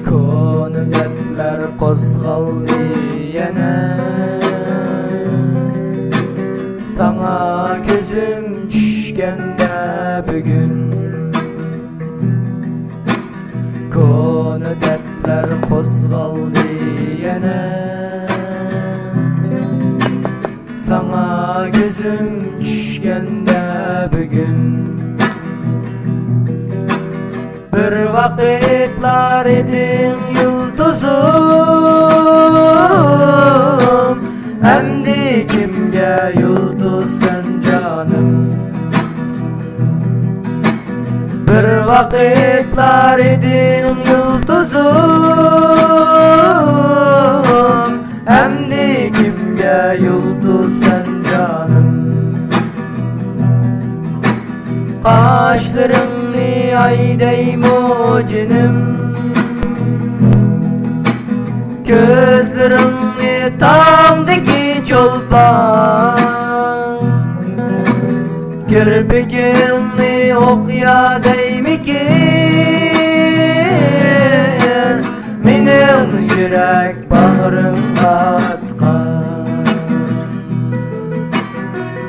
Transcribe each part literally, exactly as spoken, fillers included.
كونا دەردلەر قوزغالدى يەنە، ساڭا كۆزۈم چۈشكەندە بۈگۈن. كونا دەردلەر قوزغالدى يەنە، ساڭا كۆزۈم چۈشكەندە بۈگۈن. بىر ۋاقىتلار ئىدىڭ يۇلتۇزۇم، ئەمدى كىمگە يۇلتۇز سەن جانىم؟ بىر ۋاقىتلار ئىدىڭ يۇلتۇزۇم، ئەمدى كىمگە يۇلتۇز سەن جانىم؟ قاشلىرىڭنى ئاي دەيمۇ جېنىم، كۆزلىرىڭنى تاڭدىكى چولپان، كىرپىكىڭنى ئوقيا دەيمىكىن، مېنىڭ يۈرەك باغرىمغا ئاتقان.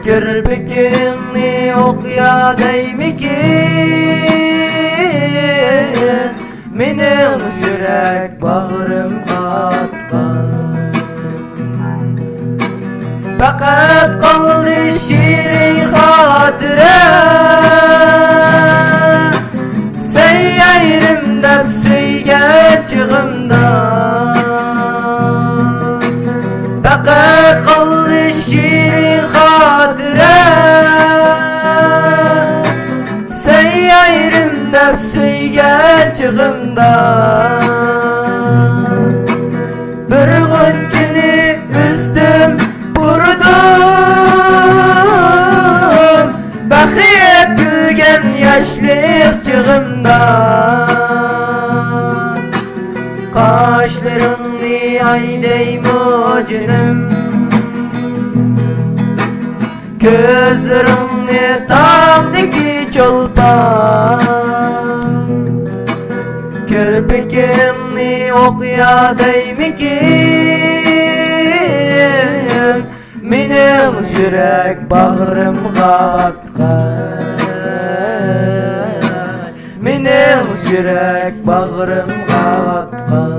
كىرپىكىڭنى ئوقيا دەيمىكىن، مېنىڭ يۈرەك باغرىمغا ئاتقان. پەقەت قالدى شېرىن خاتىرە، سەن ئايرىم دەپ سۆيگەن چېغىمدا. پەقەت قالدى شېرىن خاتىرە، سەن ئايرىم دەپ سۆيگەن چېغىمدا. بىر غۇنچىنى ئۈزدۈم، بۇرىدىم، بەخت كۈلگەن ياشلىق چېغىمدا. قاشلىرىڭنى ئاي دەيمۇ جېنىم، كۆزلىرىڭنى تاڭدىكى چولپان، كىرپىكىڭنى ئوقيا دەيمىكىن، مېنىڭ يۈرەك باغرىمغا ئاتقان، مېنىڭ يۈرەك باغرىمغا ئاتقان.